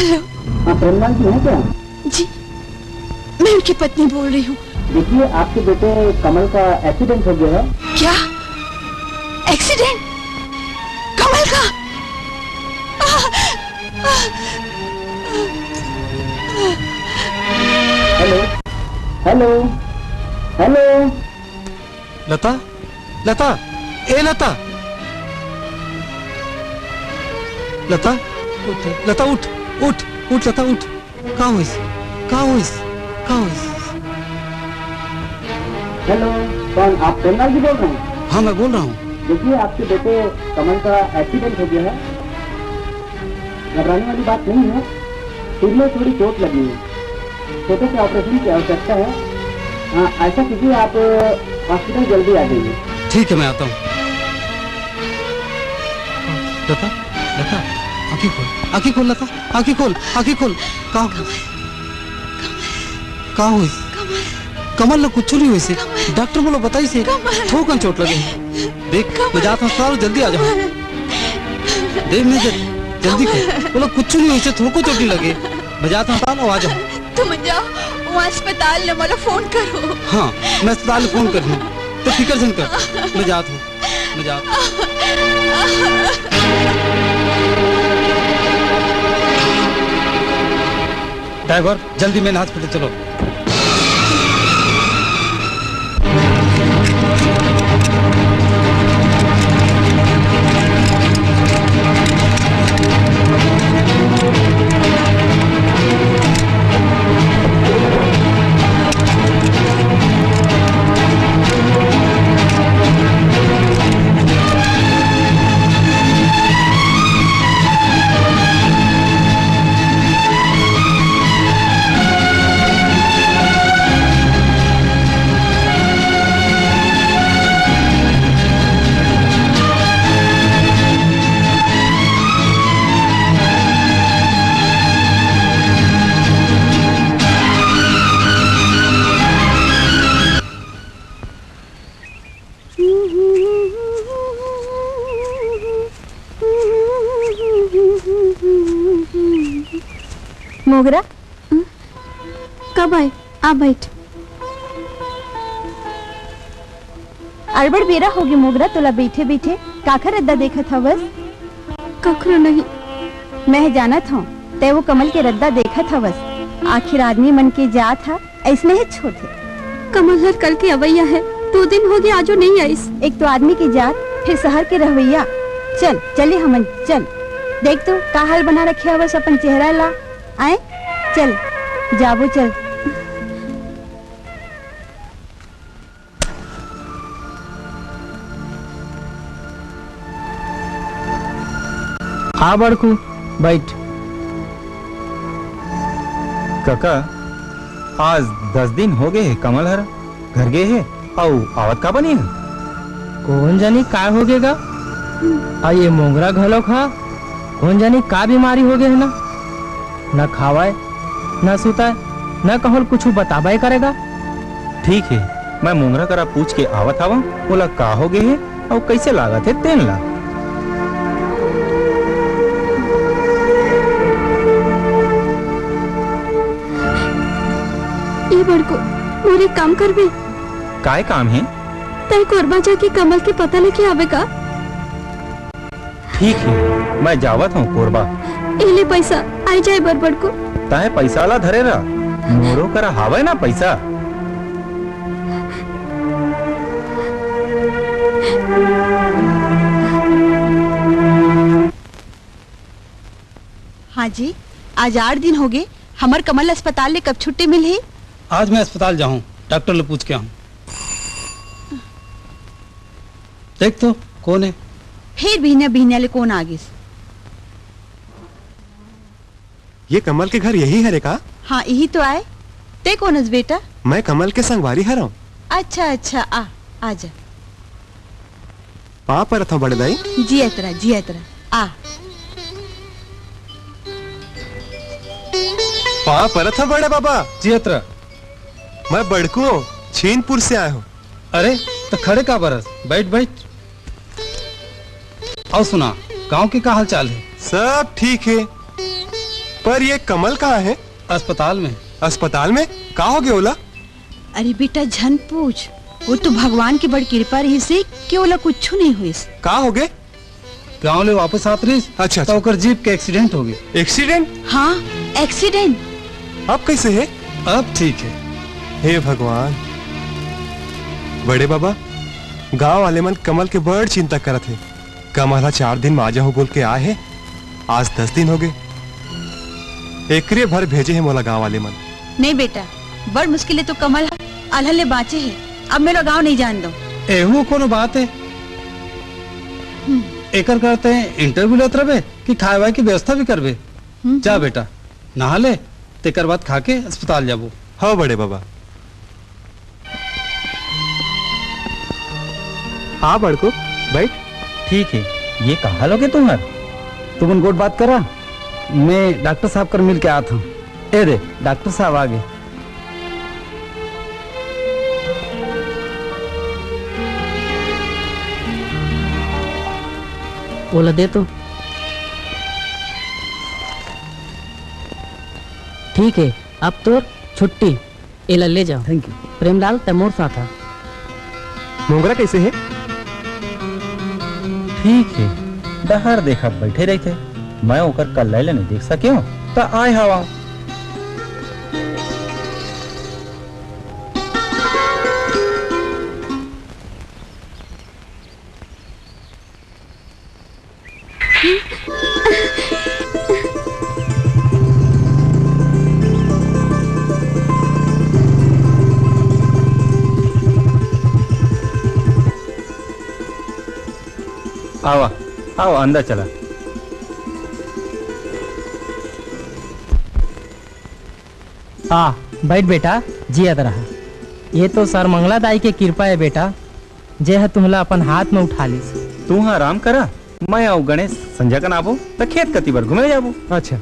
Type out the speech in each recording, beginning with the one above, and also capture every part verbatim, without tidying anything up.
Hello. हाँ, प्रेमलाल जी हैं क्या? जी, मैं उनकी पत्नी बोल रही हूँ। देखिए, आपके बेटे कमल का एक्सीडेंट हो गया है। क्या? एक्सीडेंट? कमल का? Hello, hello, hello. Lata, Lata, ए लता, लता, उठ, लता, उठ, उठ, उठ, लता, उठ। का होइस? का होइस? का होइस? हेलो, कौन? आप प्रेमलाल जी बोल रहे हैं? हाँ, मैं बोल रहा हूँ। देखिए, आपके बेटे कमल का एक्सीडेंट हो गया है। घबराने वाली बात नहीं है, सिर में थोड़ी चोट लगी है, छोटे से ऑपरेशन की आवश्यकता है। हाँ, ऐसा कीजिए, आप हॉस्पिटल जल्दी आ जाइए। ठीक है, मैं आता हूँ। लता, लता, आंखें खोल, आंखें खोल लता, आंखें खोल, आंखें खोल। का होइस? का होइस? कमल ला कुछ नहीं होइस। डॉक्टर मोला बताइस, थोकन चोट लगे। देख, मैं जात हूँ अस्पताल, जल्दी आ जाओ। देख, मैं जल्दी कर, मोला कुछ नहीं होइस, थोको चोट ही लगे। मैं जात हूँ अस्पताल, आ जाओ। तुम जाओ, वहाँ अस्पताल ले मोला फोन करो। हाँ, मैं अस्पताल ले फोन कर हूँ, तो फिकर झन कर, मैं जात हूँ। मैं जाता हूँ। ड्राइवर, जल्दी मेन हॉस्पिटल चलो। मोगरा, कब आए? आ बैठ। अड़बड़ बेरा होगे मोगरा, तोला बैठे बैठे काखर रद्दा देखत हवस? कखरो नहीं। मैं जानत हूँ, तै वो कमल के रद्दा देखत हवस। आखिर आदमी मन के जात ह ऐसने ही छोटे। कमल हर कल के अवैया है, दो दिन हो गए, आजो नहीं आइस। एक तो आदमी की जात, फिर शहर के रहवैया। चल, चले हमन, चल। देख तो, का हाल बना रखे हवस अपन चेहरा ला। आए, चल, जाबो, चल। आ बड़कू, बैठ। कका, आज दस दिन हो गए हे कमल हर घर गे हे, अउ आवत का बनी हे? कोन जानी का हो गे गा? अउ ये मोंगरा घलोक हा, कोन जानी का बीमारी हो गे हे ना, ना खावय, ना सुतय, ना कहूँ कुछु बताबय करे गा। ठीक हे, मैं मोंगरा करा पूछ के आवत हवं, ओला का हो गे हे अउ कइसे लागत हे तेन ला। ए बड़को, मोर एक काम करबे? काय काम हे? तैं कोरबा जाके कमल के पता लेके आबे का? ठीक हे, मैं जावत हूँ कोरबा। ए ले पैसा, आय जाय बर बड़को। तैं पैसा ला धरे रह, मोरो करा हावय ना पैसा। हाँ जी, आज आठ दिन होगे, हमर कमल अस्पताल ले कब छुट्टी मिलही? आज मैं अस्पताल जाहूँ, डॉक्टर ले पूछ के आहूँ। देख तो, कोन हे? फेर बिहनिया बिहनिया ले कोन आ गिस? ये कमल के घर यही हरे का? हाँ, यही तो आय। तैं कोन हस बेटा? मैं कमल के संगवारी हरंव। अच्छा, अच्छा, आ, आ जा। पाँव परत हंव बड़े दाई। जियत रह, जियत रह। आ। पाँव परत हंव बड़े बाबा। जियत रह। मैं बड़कू हंव, छीनपुर से आय हंव। अरे, त खड़े काबर हस? बैठ, बैठ। अउ सुना, गांव के का हाल चाल हे? सब ठीक हे। पर ये कमल कहाँ है? अस्पताल में। अस्पताल में? का हो गया ओला? अरे बेटा, झन पूछ। वो तो भगवान के बड़ कृपा रहिस हे कि ओला कुछु नहीं होइस। का हो गए? गांव ले वापस आत रहिस, अच्छा, त अच्छा। ओकर जीप के एक्सीडेंट हो गए। एक्सीडेंट? हाँ, एक्सीडेंट। अब कैसे है? अब ठीक है। हे भगवान। बड़े बाबा, गांव वाले मन कमल के बड़ चिंता करत हे। कमल ह चार दिन म आ जाहूं बोल के आए हे, आज दस दिन हो गए। एकरे भर भेजे हे मोला गांव वाले मन। नहीं बेटा, बड़ मुश्किल ले तो कमल ह अलहन ले बांचे हे। अब मैं ओला गांव नहीं जान दो। एहू कोनो बात है? हम्म। एकर करते इंटरव्यू लेत रहबे कि खाए वाए की व्यवस्था भी करबे? हम्म। जा बेटा, नहा ले, तेकर बाद खा के अस्पताल जाबो। हाँ बड़े बाबा। आ बड़को, बैठ। ठीक है, ये कहाँ लोगे तुम्हार? तुमन गोठ बात करा, मैं डॉक्टर साहब कर मिल के आत हूँ। ए दे, डॉक्टर साहब आ गए। ओला दे तो। ठीक है, अब तोर छुट्टी। एला ले जाओ। Thank you. प्रेमलाल, तै मोर साथ आ। मोंगरा कैसे है? ठीक है, डहर देखत बैठे रहिथे। मैं ओकर कल्ला ले नहीं देख सकेंव, त आय हवा। आवा, आवा, अंदर चला। आ, बैठ बेटा, जियत रहा। ये तो सरमंगला दाई के कृपा है बेटा, जे ह तुमला अपन हाथ में उठा लिस। तू ह आराम करा, मैं अउ गणेश संझा कन आबो, त खेत कति बर घूमे जाबो। अच्छा।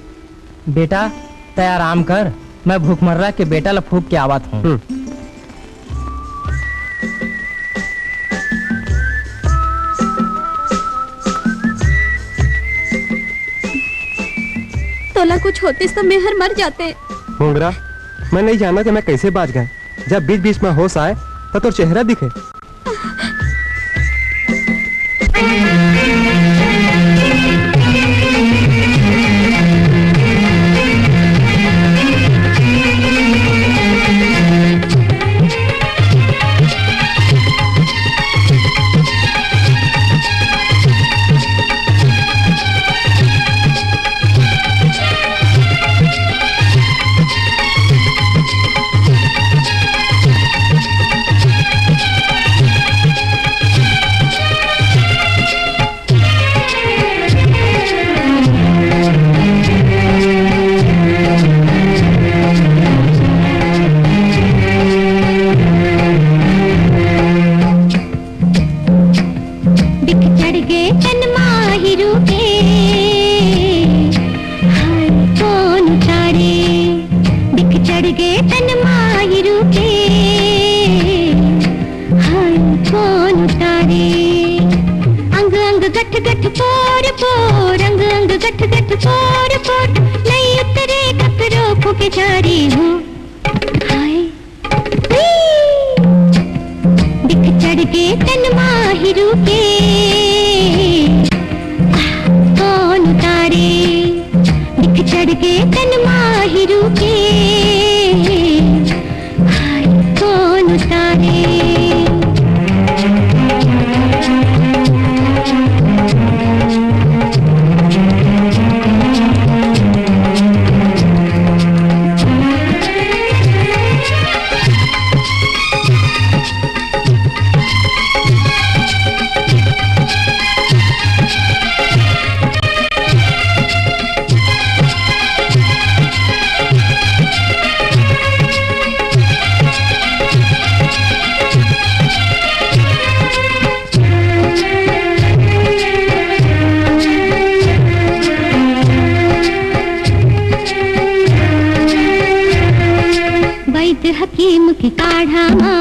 बेटा, तै आराम कर, मैं भूखमर्रा के बेटा ला फूक के आवत हूँ। हम्म। तोला कुछ होतिस तो मैं हर मर जाते। मोंगरा, मैं नहीं जाना कि मैं कैसे बाच गए। जब बीच-बीच में होश आए, तो तोर चेहरा दिखे। बिख चढ़ गे तन माहिरू के, हाय कौन उतारे। बिख चढ़ गे तन माहिरू के, हाय कौन उतारे। अंग अंग गठ गठ पोर पोर, अंग अंग गठ गठ पोर पोर, नहीं उतरे ककरो फूके जा रही हूँ। हाय। बिख चढ़ के तन माहिरू के, आह, कौन उतारे? बिख चढ़ के तन माहिरू के, आह, कौन उतारे? वैद्य हकीम के काढ़ा मा,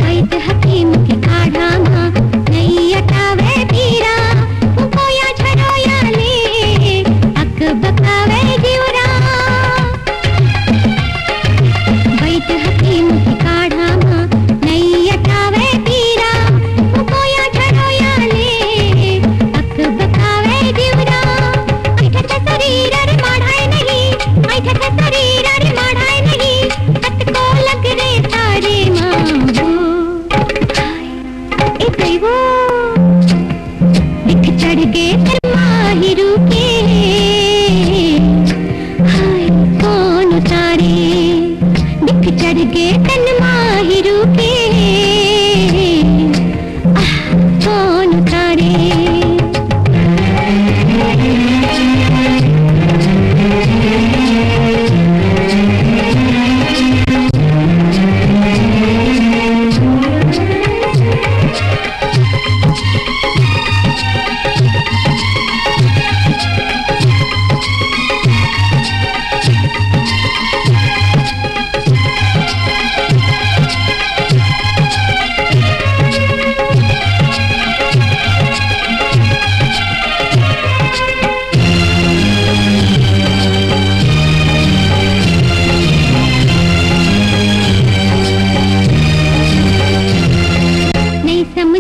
वैद्य हकीम के काढ़ा मा, नइ अटावे पीरा, कोया झरोया ले।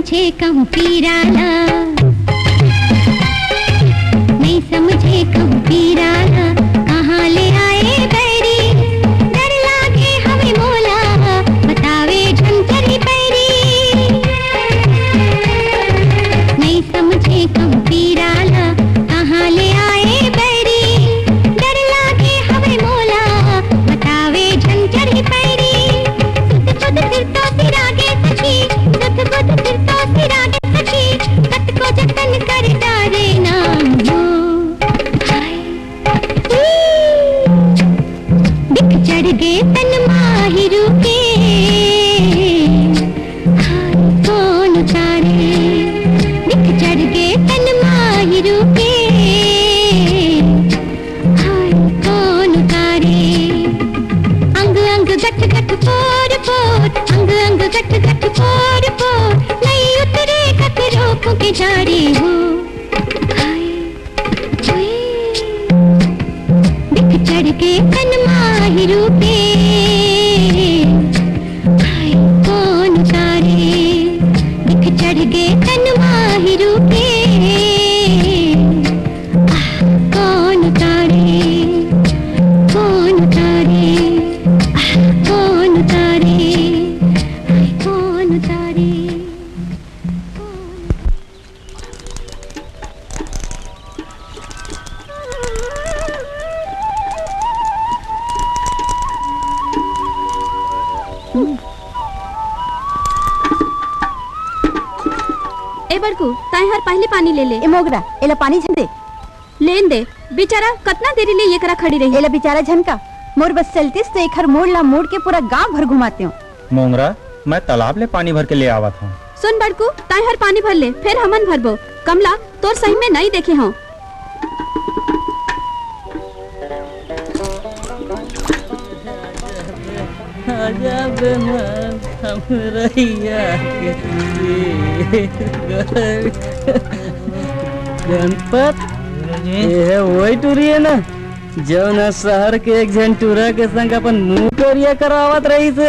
समझे कहूँ पीरा ला, नहीं समझे कहूँ पीरा ला, कहाँ ले आए बैरी। डर लागे हमें मोला, बतावे झंझरी पैरी। नहीं समझे कहूँ पीरा ला, कहाँ ले आए बैरी। डर लागे हमें मोला, बतावे झंझरी पैरी। सुध बुध फिर तो सिरागे सखी, सुध बुध फिर तो सिरागे सखी, कतको जतन कर डारे ना हो। हाय, ई, दिख चढ़ गे तन माहिरू के, हाय कौन उतारे। दिख चढ़ गे तन माहिरू के, हाय कौन उतारे। अंग अंग गठ गठ पोर पोर, अंग अंग गठ गठ पोर पोर, नहीं उतरे ककरो फूके झारे हो। हाय, ओए, दिख चढ़ के तन माहिरू पे, हाय कौन उतारे। दिख चढ़ के तन माहिरू पे, आह, कौन उतारे, कौन उतारे, आह, कौन उतारे, हाय, कौन उतारे, कौन ए बड़कू, ताई हर पहली पानी ले ले। ए मोगरा, एला पानी झन दे। लेन दे, बेचारा कतना देरी ले ये करा खड़ी रही। एला बेचारा झन का, मोर बस चलतिस तो एखर मोड़ ला मोड़ के पूरा गांव भर घुमातेंव। मोंगरा, मैं तालाब ले पानी भर के ले आवत हूँ। सुन बड़कू, ताई हर पानी भर ले, फिर हमन भरबो। कमला, तोर सही में नहीं देखे हूँ। आजा बेमान, हमरैया के गणपत, ये है वही टुरी है ना, जौन ह शहर के एक झन टुरा के संग अपन मुंह करिया करावत रहिस।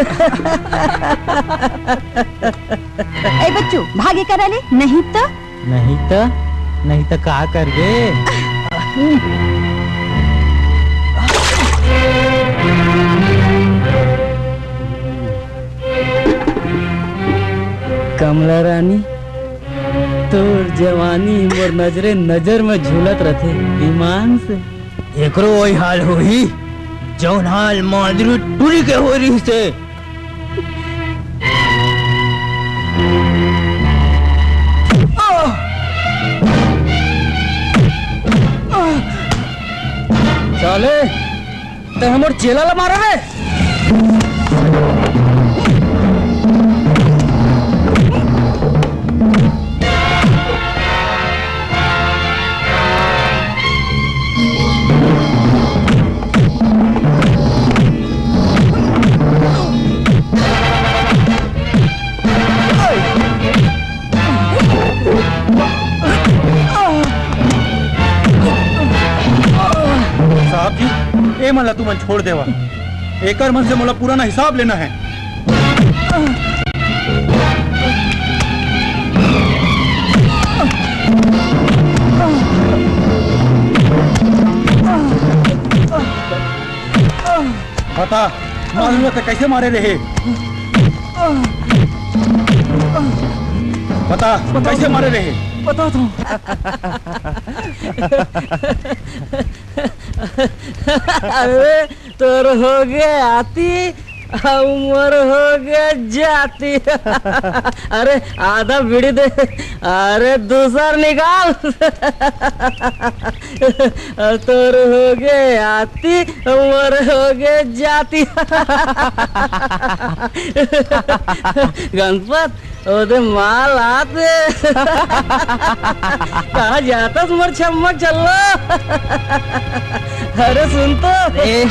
ए बच्चू, भागे करा ले, नहीं तो। नहीं त, नहीं त का करबे? कमला रानी, तोर जवानी मोर नजरे नजर में झूलत रथे, ईमान से। एकरो वही हाल होही, जौन हाल मांदरू टुरी के हो रहिस हे। साले, तैं हमर चेला ला मारे रे? साहब जी, ए मन ला तुमन छोड़ देवा। एकर मन से मोला पुराना हिसाब लेना है। बता, मालूम हे तैं कैसे मारे रहे? बता, बता कैसे तू। मारे रहे? बता तू। अरे, तोर हो गे आती, अउ मोर हो गे जाती। अरे, आधा बीड़ी दे, अरे, दूसर निकाल। अउ तोर हो गे आती, अउ मोर हो गे जाती। गणपत, ओदे माल आत हे। कहाँ जातस मोर छम्मक छल्लो? अरे सुन तो। ए।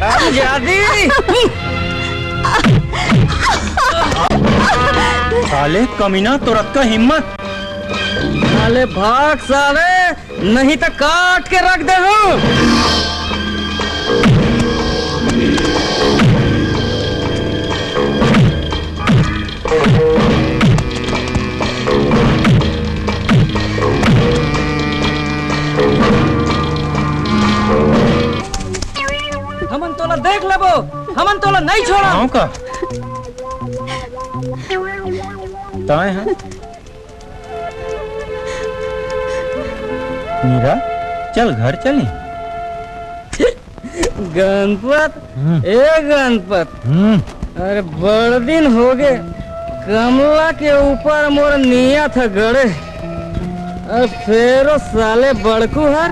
अरे जादी। साले कमीना, तोर अतका हिम्मत। साले भाग साले। नहीं तो काट के रख दे हूँ। हमन तोला देख लेबो, हमन तोला नहीं छोड़ब। गाँव का? ताय ह? मीरा, चल घर चली। गणपत, हम्म। ए गणपत, हम्म। अरे बड़ दिन होगे, कमला के ऊपर मोर नियत ह गड़े, अउ फेरो साले बड़कू हर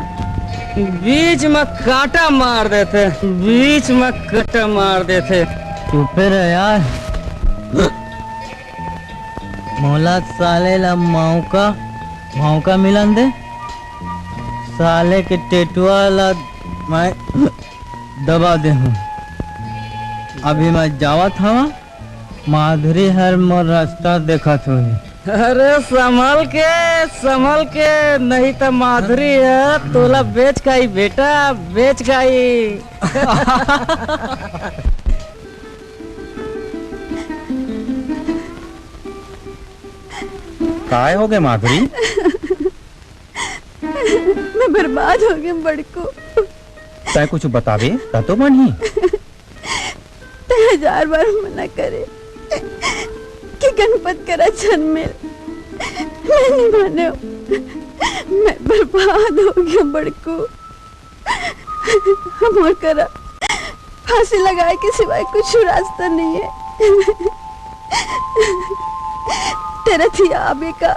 बीच म कांटा मार देथे, बीच म कांटा मार देथे। चुपे रह यार, मोला साले ला मौका, मौका मिलन दे, साले के टेटुआ ला मैं दबा देहूं। अभी मैं जावत हवं, माधुरी हर मोर रास्ता देखत होही। अरे संभल के, संभल के, नहीं त माधुरी ह तोला बेच खाही बेटा, बेच खाही। काय होगे माधुरी? मैं बर्बाद होगे बड़कू। तैं कुछ बताबे, त तो बनही। तैं हजार बार मना करे कि गणपत करा झन मिल। मैं नहीं माने। मैं बर्बाद होगे बड़कू। मोर करा फांसी लगाए के सिवाय कुछ रास्ता नहीं है। तेरा थिया आबे का?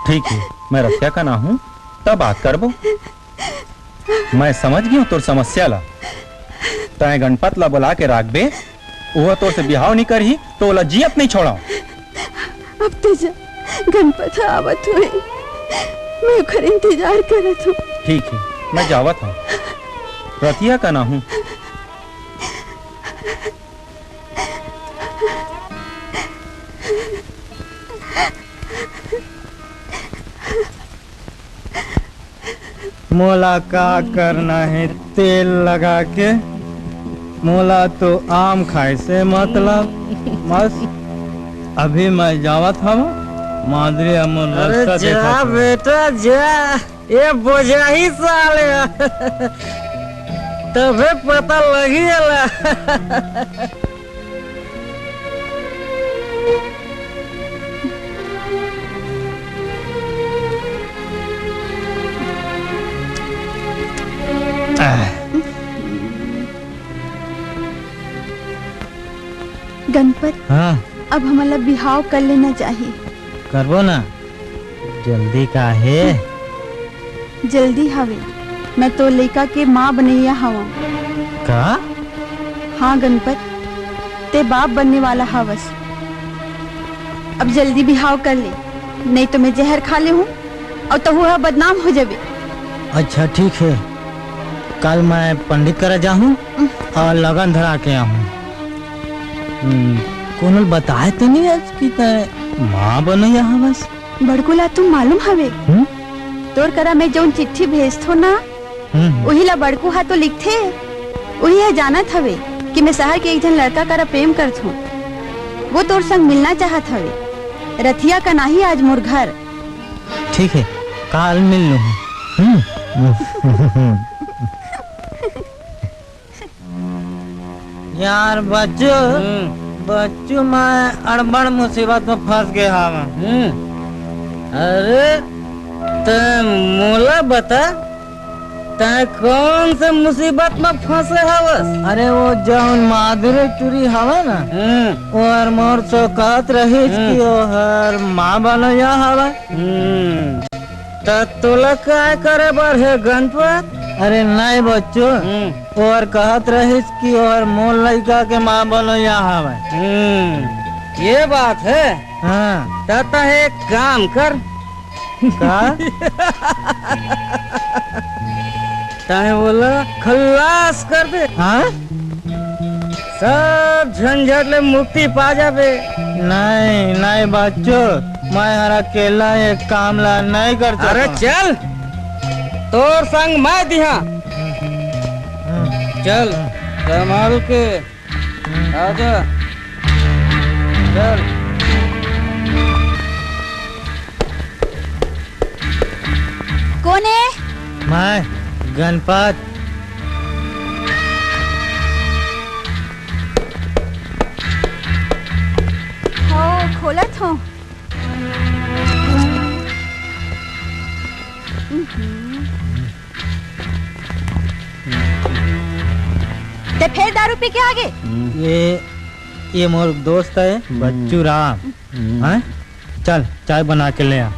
ठीक है, मैं रतिया कन आहूं, तब बात करबो। मैं समझ गेंव तोर समस्या ला। तैं गणपत ला बुला के राखबे, ओह तोर से बिहाव नहीं करही, त ओला जियत नहीं छोड़ंव। अब तें जा, गणपत ह आवत होही, मैं ओकर इंतजार करत हूँ। ठीक है, मैं जावत हूँ, रतिया कन आहूं। मोला का करना हे तेल लगा के, मोला तो आम खाए से मतलब। बस अभी मैं जावत हवं, माधुरी अमन अरे रास्ता जा देखत हवं। बेटा जा, ये बोझाही साले तभे पता लगी एला। गणपत, हाँ। अब हमन ला बिहाव कर लेना चाही। करबो ना, जल्दी का हे? जल्दी हवे, मैं तोर लइका के माँ बनइया हवं। का? हाँ गणपत, तें बाप बनने वाला हवस। अब जल्दी बिहाव कर ले, नहीं तो मैं जहर खा लेहूँ अउ तहूँ ह बदनाम हो जाबे। अच्छा ठीक हे, कल मैं पंडित करा जाहूँ अउ लगन धरा के आहूँ। हम्म, कोनो ल बताए तो नहीं हस कि तैं माँ बनइया हवस? बड़कू ला तो मालूम हवे। हम्म? तोर करा मैं जउन चिट्ठी भेजथों ना, हम्म, हम्म। उही ला बड़कू हा तो लिखथे। उही हा जानत हवे कि मैं शहर के एक झन लड़का करा प्रेम करथों। वो तोर संग मिलना चाहत हवे। रतिया कन आही आज मोर घर। ठीक हे, काल मिल लूँ। हम्म। यार बच्चू, हम्म। बच्चू, मैं अड़बड़ मुसीबत में फंस गए हवं। हम्म। अरे, तैं मोला बता, तैं कौन से मुसीबत में फंसे हवस? अरे, वो जौन माधुरी टूरी हवे ना, हम्म। वो हर मोर से कहत रहिस हम्म। कि वो हर माँ बनइया हवे। हम्म। त तोला काय करे बर हे गणपत? अरे नहीं बच्चू, हम्म। ओहर कहत रहिस कि ओहर मोर लइका के माँ बनइया हवय। हम्म, ये बात हे। हाँ। त तैं एक काम कर। का? तैं ओला खल्लास कर दे। हाँ? सब झंझट ले मुक्ति पा जाबे। नहीं, नहीं बच्चू, मैं हर अकेला ये काम ला नहीं कर सकता। अरे चल, तोर संग मैं दिहा। चल, संभाल के आजा। चल। कोन हे? मैं, गणपत। हो, खोलत हो। ते फेर दारू पी के आगे? ये, ये मोर दोस्त हे, बच्चू राम। हैं? चल, चाय बना के ले आ।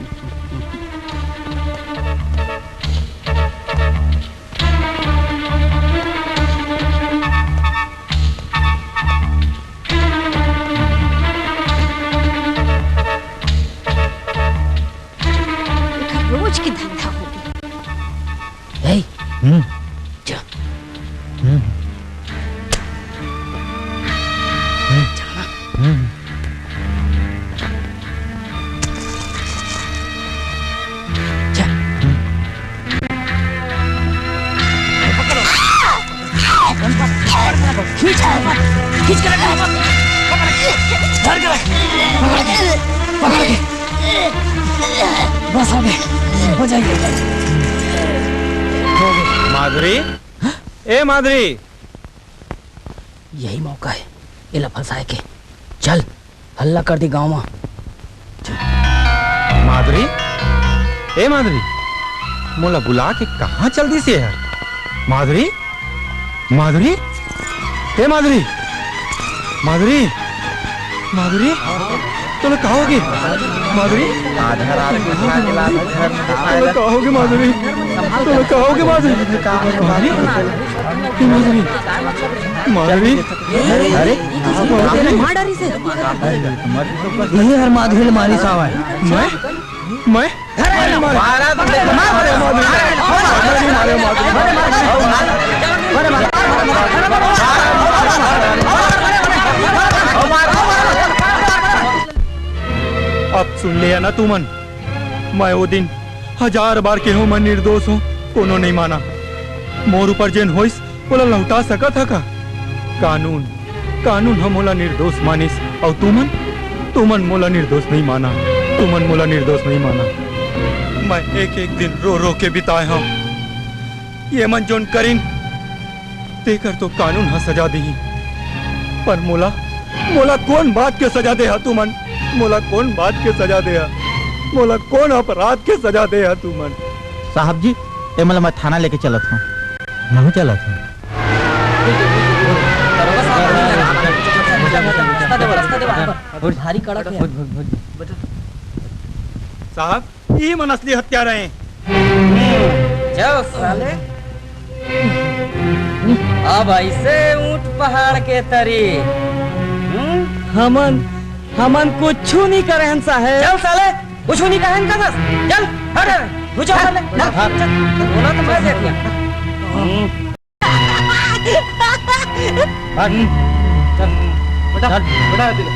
एकर रोज के धंधा हो गया। ए, हम्म। जा। हम्म। हम्म। जाना। हम्म। जा। हम्म। पकड़ो। खींच के रख, खींच के रख। पकड़ के। धर के रख। पकड़ के। पकड़ के। बस हो गए, हो जाएगी। माधुरी, ए माधुरी। यही मौका हे एला फंसाए के। चल, हल्ला कर दे गांव में। माधुरी, ए माधुरी, मोला बुला के कहाँ चल दिस ये हर? माधुरी, माधुरी, ए माधुरी, माधुरी, माधुरी, तोला का होगे? माधुरी, आधा रात के खा के लात घर में तोला का होगे माधुरी? तोला का होगे माधुरी? माधुरी, ए माधुरी, माधुरी, अरे, माधुरी, मार डारी से। ये हर माधुरी मारी सावा है। मैं, मैं, अरे मारे, मारे, मारे, मारे, मारे, मारे, मारे। अब सुन ले ना तुमन, मैं वो दिन हजार बार के हूँ, मैं निर्दोष हूँ, कोनो नहीं माना। मोर ऊपर जेन होइस, ओला लौटा सकत ह का? कानून, कानून ह मोला निर्दोष मानिस, अउ तुमन, तुमन मोला निर्दोष नहीं माना, तुमन मोला निर्दोष नहीं माना। मैं एक एक दिन रो रो के बिताए हव। ये मन जोन करिन, तेकर तो कानून ह सजा दिही, पर मोला, मोला कौन बात के सजा दे हा तुमन? मोला कौन बात के सजा दे हा? मोला कौन अपराध के सजा दे हा तुमन? साहब जी, ए मोला मैं थाना लेके चलत हूँ। मैं चलत हूँ। भारी कड़क है। साहब, ई मन असली हत्यारा हे। चल साले, अब ऐसे ऊंट पहाड़ के तरी। हम्म? हमन, हमन कुछू नहीं करे हन साहेब। चल साले, कुछू नहीं करे हन कदस। चल, हट, हट, तू चल साले। चल, चल, बोला तो मैं दे दिया। हम्म। हट। चल। बेटा, चल। बेटा, इधर।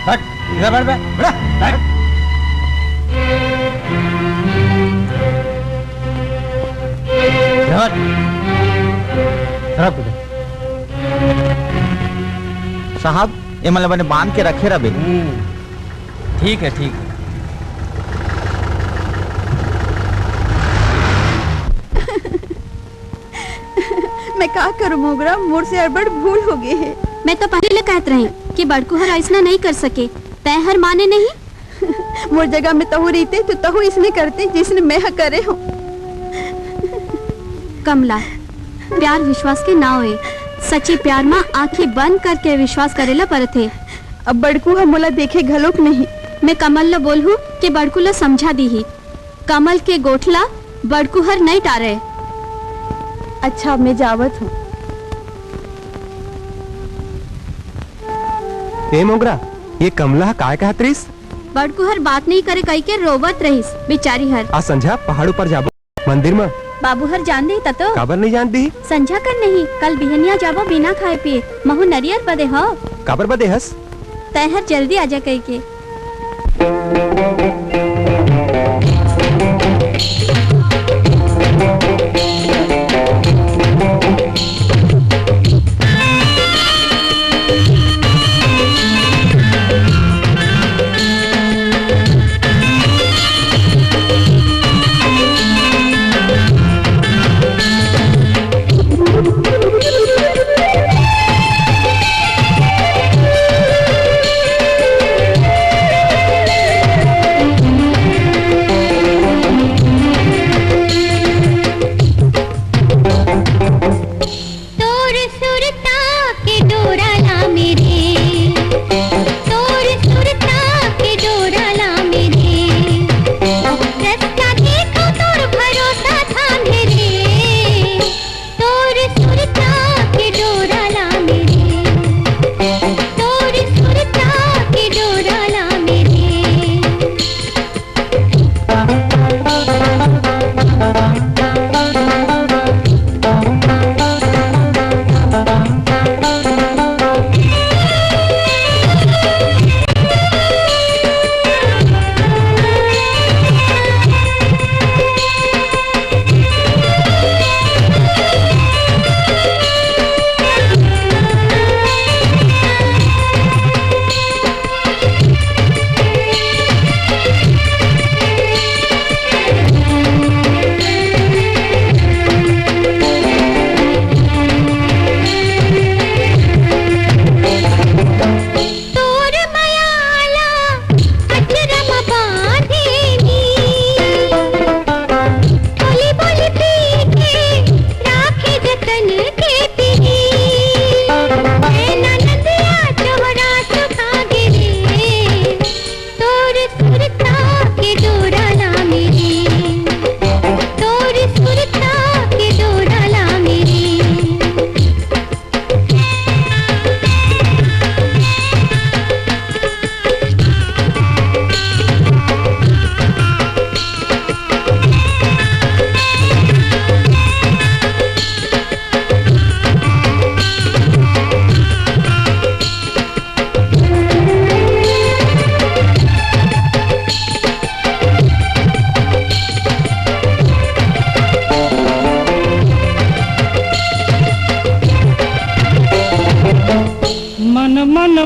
हट। इधर बैठ बे। बेटा, हट। इधर हट। इधर हट। साहब, ये मतलब मैंने बांध के रखे रहे। हम्म। ठीक है, ठीक है। मैं का करूं मोगरा, मोर से अड़बड़ भूल हो गए हे। मैं तो पहले ले कहत रहे कि बड़कू हर अइसना नहीं कर सके, तै हर माने नहीं। मोर जगह में तहू रहिते तो तहू इसने करते जिसने मैं ह करे हूँ। कमला, प्यार विश्वास के नाव ए। सच्चे प्यार मा आंखें बंद करके विश्वास करेला परत हे। अब बड़कू ह मोला देखे घलोक नहीं। मैं कमल ल बोलहूँ कि बड़कू ल समझा दीही। कमल के गोठ ला बड़कू हर नइ टारय। अच्छा, मैं जावत हूँ। ए मोगरा, ये कमला ह काय कहत रहिस? बड़कू हर बात नइ करे कहिके रोवत रहिस, बिचारी हर। आज संझा पहाड़ ऊपर जाबो, मंदिर म। बाबू हर जान दे ततो। काबर नइ जान दे? संझा कर नहीं, कल बिहनिया जाबो बिना खाए पिए। महू नरियर बदे हव। काबर बदे हस? तैं हर जल्दी आजा कहिके।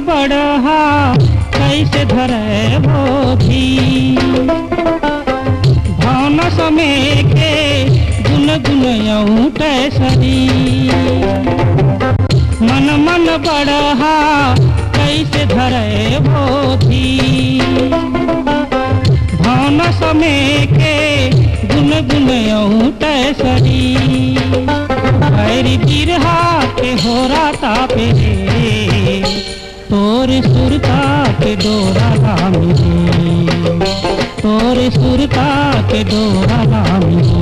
बड़हा कइसे धरय बोधी, भावना समे के गुनगुन अउटय सरी। मन मन बड़हा कइसे धरय बोधी, भावना समे के गुनगुन अउटय सरी। बैरी बिरहा के होरा तापे रे, तोर सुरता के डोरा लामी रे, तोर सुरता के डोरा लामी रे।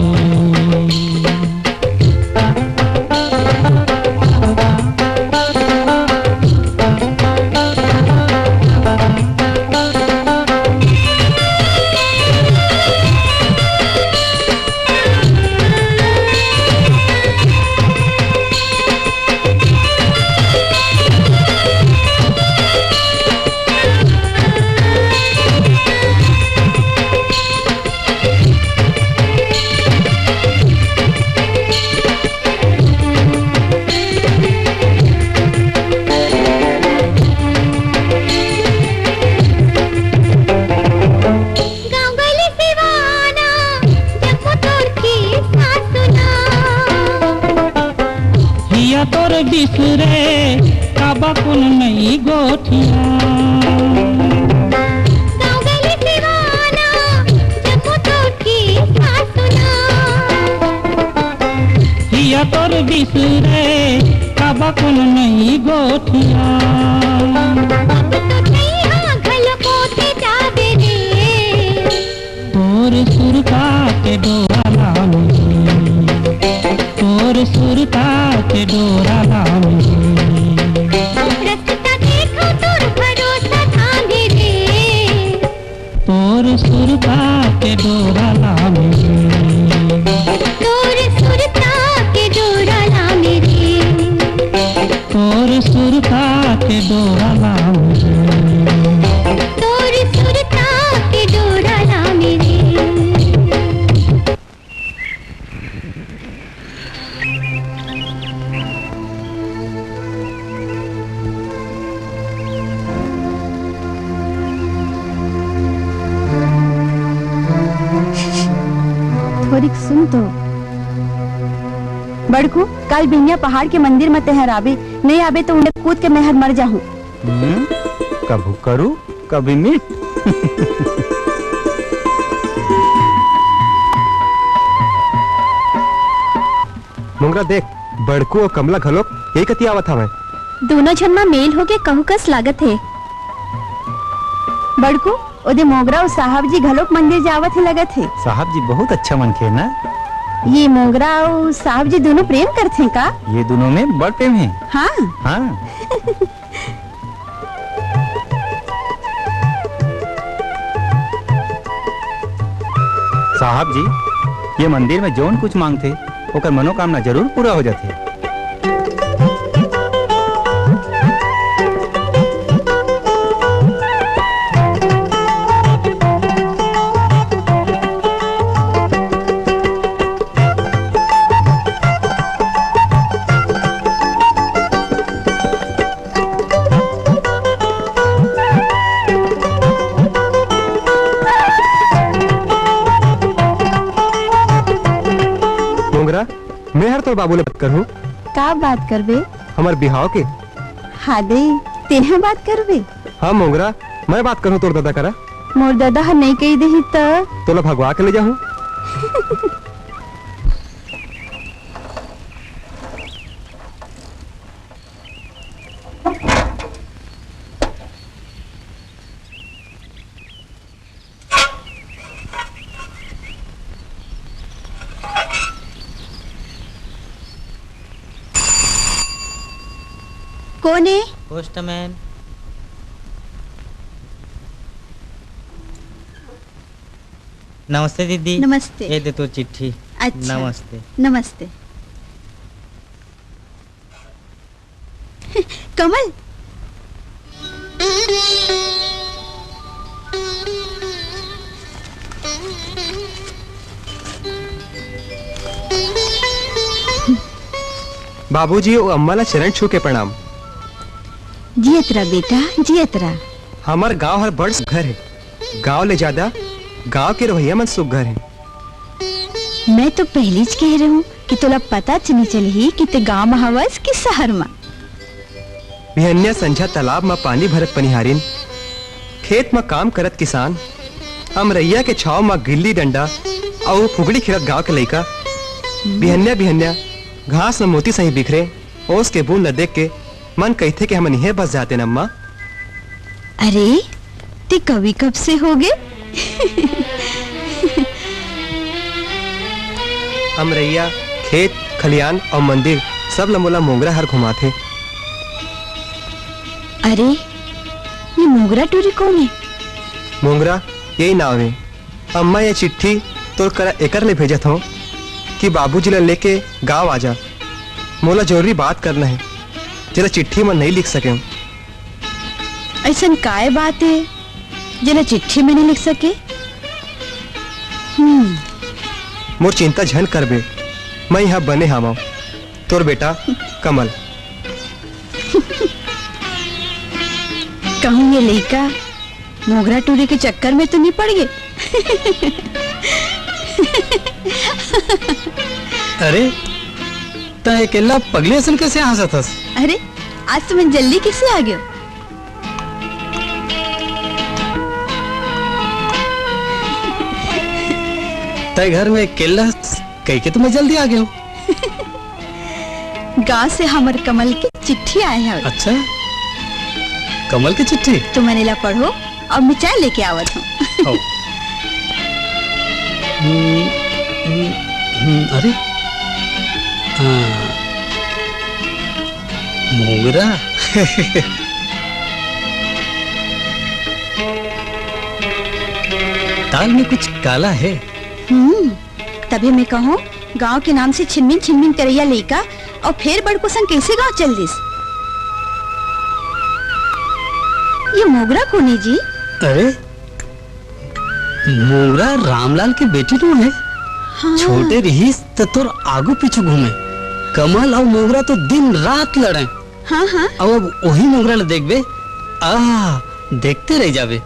गाँव गली सिवाना, जम्मो तोर की सासुना। हिया तोर बिसरे, काबा कुन नई गोठिया। गाँव गली सिवाना, जम्मो तोर की सासुना। हिया तोर बिसरे, काबा कुन नई गोठिया। अब तो तैहा घलो कोथे जाबे रे। तोर सुरता के डोरा लामी रे, तोर सुरता के डोरा लामी रे। रस्ता देखो तोर भरोसा थामे रे। तोर सुरता के डोरा लामी रे। तोर सुरता के डोरा लामी रे। तोर सुरता के डोरा लामी रे। तोर सुरता के डोरा लामी रे। थोरिक सुन तो। बड़कू, काल बिहनिया पहाड़ के मंदिर म तेहर आबे, नइ आबे तो उंडे कूद के मेहर मर जाहूं। हम्म, कभू करू, कभी मीठ। मोंगरा देख, बड़कू अउ कमला घलोक यही कति आवत हवय। दूनों झन म मेल होके कहू कस लागत हे। बड़कू, ओदे मोंगरा अउ साहब जी घलोक मंदिर जावत हे लगत हे। साहब जी बहुत अच्छा मनखे हे ना? ये मोंगरा अउ साहब जी दूनों प्रेम करथे का? ये दूनों में बड़ प्रेम हे। हाँ। हाँ। साहब जी, ये मंदिर में जौन कुछ मांगथे, ओकर मनोकामना जरूर पूरा हो जाथे। मोंगरा, मैं हर तोर बाबू ले बात करहूँ। का बात करबे? हमर बिहाव के। हाँ दे, तेहा बात करबे? हाँ मोंगरा, मैं बात करहूँ तोर ददा करा। मोर ददा ह नइ कही देही त? तोला भगवा के ले जाहूँ। कोन ए? पोस्टमैन। नमस्ते दीदी। नमस्ते। ये दे तो चिट्ठी। अच्छा। नमस्ते। नमस्ते। कमल। बाबूजी, ओ अम्मा ला चरण छू के प्रणाम। जियत रह बेटा, जियत रह। हमर गांव हर बड़ सुघर हे। गांव ले ज्यादा गांव के रहइया मन सुघर हे। मैं तो पहिलीच कहे रहूं कि तोला पताच नइ चलही कि तें गांव म हवस कि सहर म। बिहनिया संझा तालाब म पानी भरत पनिहारिन, खेत म काम करत किसान, अमरइया के छांव म गिल्ली डंडा अउ फुगड़ी खेलत गांव के लइका। बिहनिया बिहनिया घास म मोती सही बिखरे ओस के बूंद ल देख के मन कहिथे कि हमन इहें बस जातेन अम्मा। अरे, तें कवि कब से होगे? अमरइया, खेत, खलियान अउ मंदिर, सब ल मोला मोंगरा हर घुमाथे। अरे, ये मोंगरा टूरी कोन हे? मोंगरा, यही नाव हे। अम्मा, ये चिट्ठी तोर करा एकर ले भेजत हंव कि बाबूजी ला लेके गांव आ जा। मोला जरूरी बात करना हे, जेला चिट्ठी म नइ लिख सकेंव। अइसन काय बात हे, जेला चिट्ठी म नइ लिख सके? हम्म। मोर चिंता झन करबे, मैं इहां बने हावंव। तोर बेटा कमल। कहूं ये लइका मोंगरा टूरी के चक्कर में तो नइ पड़ गे? अरे, तैं अकेल्ला पगली असन कइसे हाँसत हस? अरे, आज तुमन जल्दी कइसे आ गेव? तैं घर में अकेल्ला कहिके तो मैं जल्दी आ गेंव। गांव से हमर कमल के चिट्ठी आय हवय। अच्छा, कमल के चिट्ठी? तुमन एला पढ़ो अउ मैं चाय लेके आवत हंव। आओ। हम्म, हम्म, हम्म, अरे, हाँ, मोंगरा। दाल में कुछ काला है। हम्म। तभे मैं कहूं, गांव के नाम से छिनमिन छिनमिन करइया लइका अउ फेर बड़को संग कइसे गांव चल दिस? ये मोंगरा कोन ए जी? अरे, मोंगरा रामलाल के बेटी तो हे। हाँ। छोटे रिहिस त तोर आगू पीछू घूमे। कमल अउ मोंगरा तो दिन रात लड़े। हाँ, हाँ। अउ अब ओही मोंगरा ल देखबे, आह, देखते रह जाबे।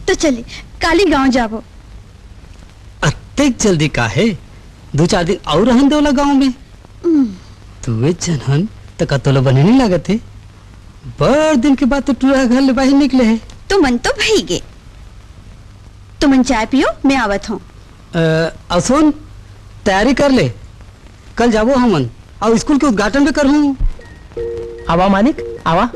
तो चली, काली गांव जाबो। अतेक जल्दी काहे? दू चार दिन अउ रहन दे ओला गांव में। हम्म। दुए झन हन, त का तोला बने नइ लागत हे? बड़ दिन के बाद तो टूरा घर ले बाहिर निकले हे। तुमन तो भइगे। तुमन चाय पियो, मैं आवत हंव। अ, अउ सुन, तैयारी कर ले। कल जाबो हमन, अउ स्कूल के उद्घाटन भी करहूं। आवा मालिक, आवा।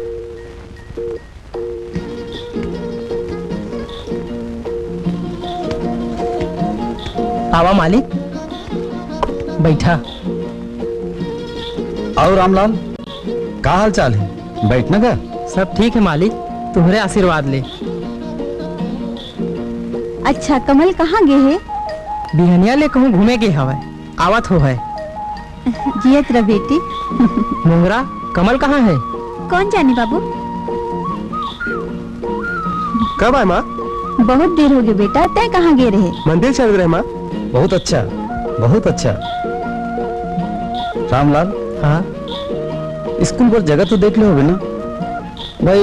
आवा मालिक, बइठा। अउ रामलाल, का हाल चाल हे? बइठ ना गा। सब ठीक हे मालिक, तुम्हरे आशीर्वाद ले। अच्छा, कमल कहाँ गे हे? बिहनिया ले कहूँ घूमे गे हवय। आवत होहय। जियत रह बेटी। मोंगरा, कमल कहाँ हे? कोन जाने बाबू। कब आए माँ? बहुत देर होगे बेटा, तैं कहाँ गे रहे? मंदिर चलत रहे माँ। बहुत अच्छा, बहुत अच्छा। रामलाल। हाँ? स्कूल बर जगह तो देख ले होबे ना? भाई,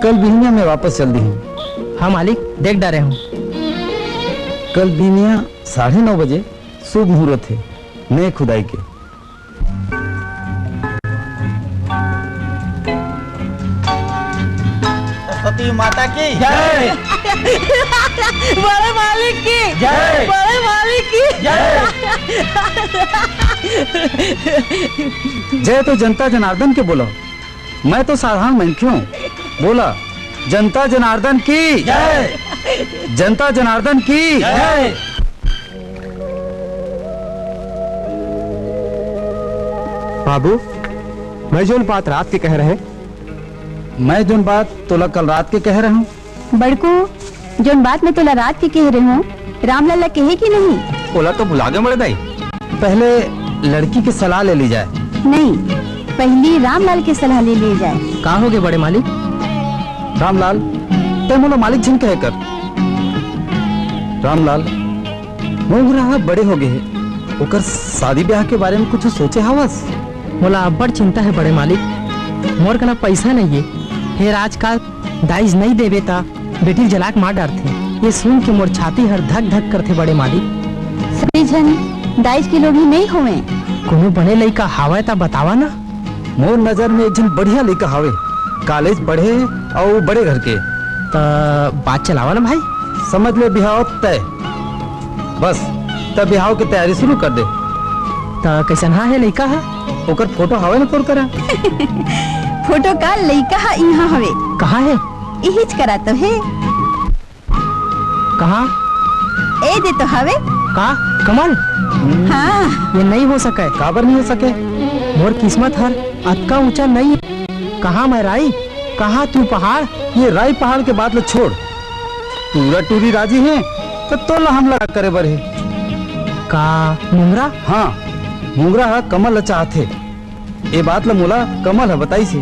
कल बिहनिया में वापस चल दिहूँ। हाँ मालिक, देख डारे हूँ। कल बिहनिया साढ़े नौ बजे शुभ मुहूर्त हे नए खुदाई के। सरस्वती माता की जय। बड़े मालिक की जय। बड़े मालिक की जय। जय तो जनता जनार्दन के बोलो, मैं तो साधारण मनखे हूँ। बोला, जनता जनार्दन की जय। जनता जनार्दन की जय। बाबू, मैं जोन बात रात के कहे रहें। मैं जोन बात तोला कल रात के कहे रहें। बड़कू, जोन बात मैं तोला रात के कहे रहें, रामलाल ला कहे कि नहीं? ओला तो भुला गे बड़े दाई। पहले लड़की के सलाह ले ली जाए। नहीं, पहली रामलाल के सलाह ले ली जाए। का होगे बड़े मालिक? रामलाल, तैं मोला मालिक झन कहे कर। रामलाल, मोंगरा ह बड़े होगे हे, ओकर शादी ब्याह के बारे में कुछ सोचे हवस? मोला अब्बड़ चिंता हे बड़े मालिक। मोर कना पैसा नइये। फेर आजकल दाई नइ देबे त बेटी ल जला के मार डारथे। ये सुन के मोर छाती हर धक धक करथे बड़े मालिक। सभी झन दाई के लोभी नइ होवे। कोनो बने लइका हावय त बतावा ना। मोर नजर में एक झन बढ़िया लइका हावे, कॉलेज पढ़े हे अउ बड़े घर के। त बात चलावा ना भाई। समझ ले बिहाव तय। बस, त बिहाव के तैयारी शुरू कर दे। त कइसनहा हे लइका ह? ओकर फोटो हावय ना तोर करा? फोटो का लइका ह इहाँ हवे। कहाँ हे? इहिच करा तो हे। कहाँ? ए दे तो हवे। का? कमल? हाँ। ये नइ हो सके। काबर नइ हो सके? मोर किस्मत हर अतका ऊंचा नइ हे। कहाँ मैं राई, कहाँ तू पहाड़? ये राई पहाड़ के बात ल छोड़। टूरा टूरी राजी हे, त तोला हमला करे बर हे। का मुंगरा? हाँ, मुंगरा ह कमल ल चाहथे। ए बात ल मोला कमल ह बताइस हे।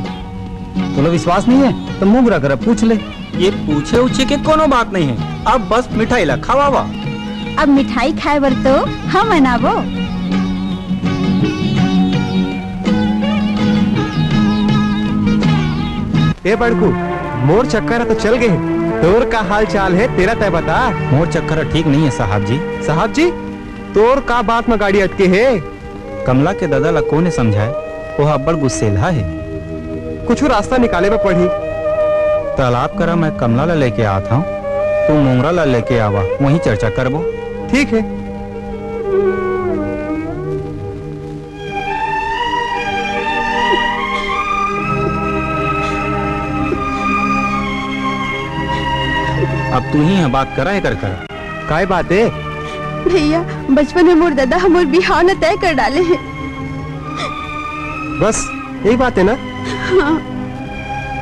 तोला विश्वास नइ हे, त मुंगरा करा पूछ ले। ये पूछे उछे के कोनो बात नइ हे, अब बस मिठाई ला खवावा। अब मिठाई खाए बर तो हम अनाबो। ए बड़कू, मोर चक्कर ह तो चल गे हे, तोर का हाल चाल हे, तेला तय बता। मोर चक्कर ह ठीक नइ हे साहब जी। साहब जी, तोर का बात म गाड़ी अटके हे? कमला के ददा ला कोने समझाए, ओह अब्बड़ गुस्सेलहा हे। कुछु रास्ता निकाले बर पड़ही। तालाब करा मैं कमला ला लेके आत हंव, तू मोंगरा ला लेके आवा, वहीं चर्चा करबो। ठीक हे। अब तू ही ह बात करा एकर करा। काय बात हे? भैया, बचपन में मोर ददा ह मोर बिहाव न तय कर डाले हे। बस, यही बात हे ना? हाँ।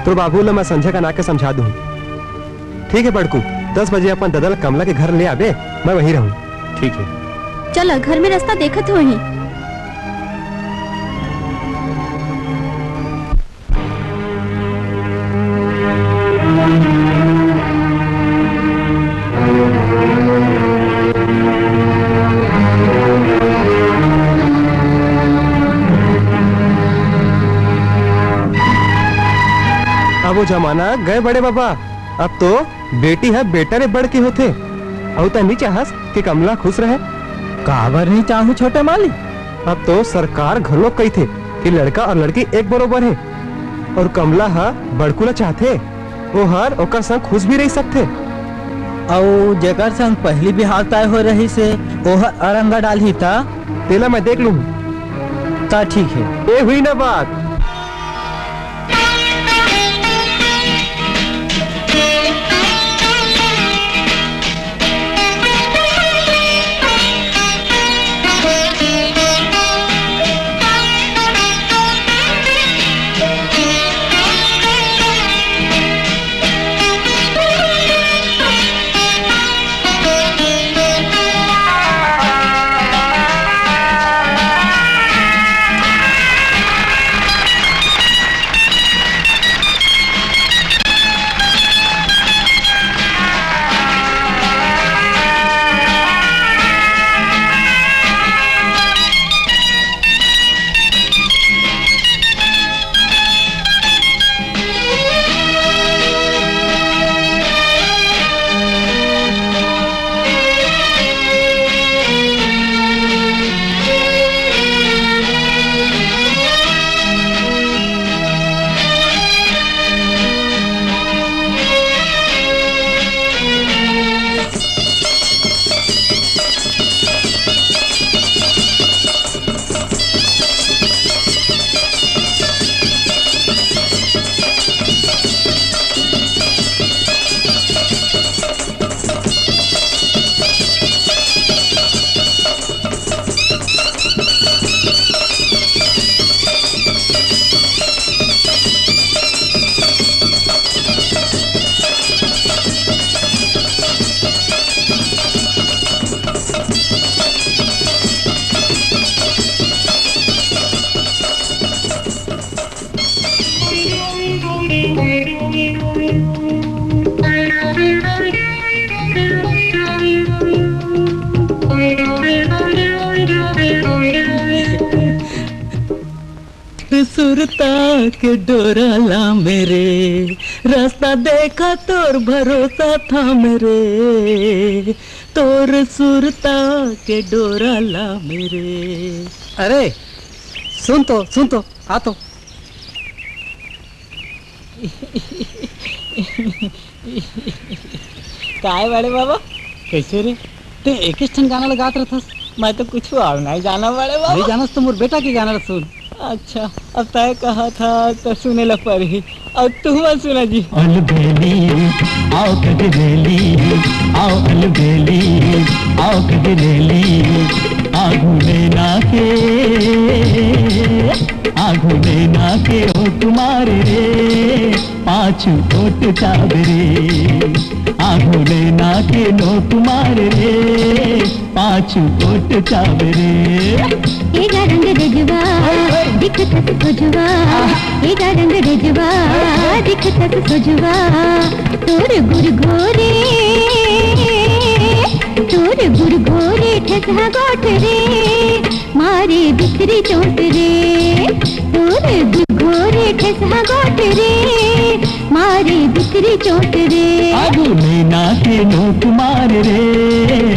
तोर बाबू ल मैं संझा कन आके समझा दूँ। ठीक हे बड़कू, दस बजे अपन ददा ल कमला के घर ले आबे, मैं वहीं रहूँ। ठीक हे। चल, घर में रास्ता देखत होही। अब वो जमाना गए बड़े बाबा, अब तो बेटी ह बेटा ले बढ़ के होथे। अउ तैं नइ चाहस कि कमला खुश रहे? काबर नइ चाहूं छोटे मालिक? अब तो सरकार घलो कहिथे कि लड़का अउ लड़की एक बरोबर हे, अउ कमला ह बड़कू ला चाहथे, ओहर ओकर संग खुश भी रहि सकथे। अउ जेकर संग पहिली बिहाव तय होए रहिस हे, ओहर अरंगा डालही त? तेला मैं देख लूं। त ठीक हे। ए हुई ना बात। सुरता के डोरा ला मेरे, रास्ता देखा तोर भरोसा था मेरे, तोर सुरता के डोरा ला मेरे। अरे सुन तो, सुन तो, आ तो। काय बड़े बाबा? कैसे रे? ते एक ठन गाना लगात रहथस। मैं तो कुछ और नहीं जाना बड़े बाबा। नहीं जानस तो मोर बेटा के गाना ला सुन। अच्छा, अब तय कहा था तो सुने ला पड़ही। अब तुम सुना जी। अलबेली, आओ गगरेली, आओ अलबेली, आओ गगरेली, आगू नैना के, आगू नैना के ओ कुमार रे, पाछू ओट चाबरे। आगू नैना के नोक मार रे, पाछू ओट चाबरे। एगा रंग रजवा, दिखथस सोजवा। एगा रंग रजवा, दिखथस सोजवा। तोर गुरगोरे, तोर गुरगोरे ठेसहा गोठ रे, मारे बिखरी चोट रे। तोर गुरगोरे ठेसहा गोठ रे, मारे बिखरी चोट रे। आगू नैना के नोक मार रे।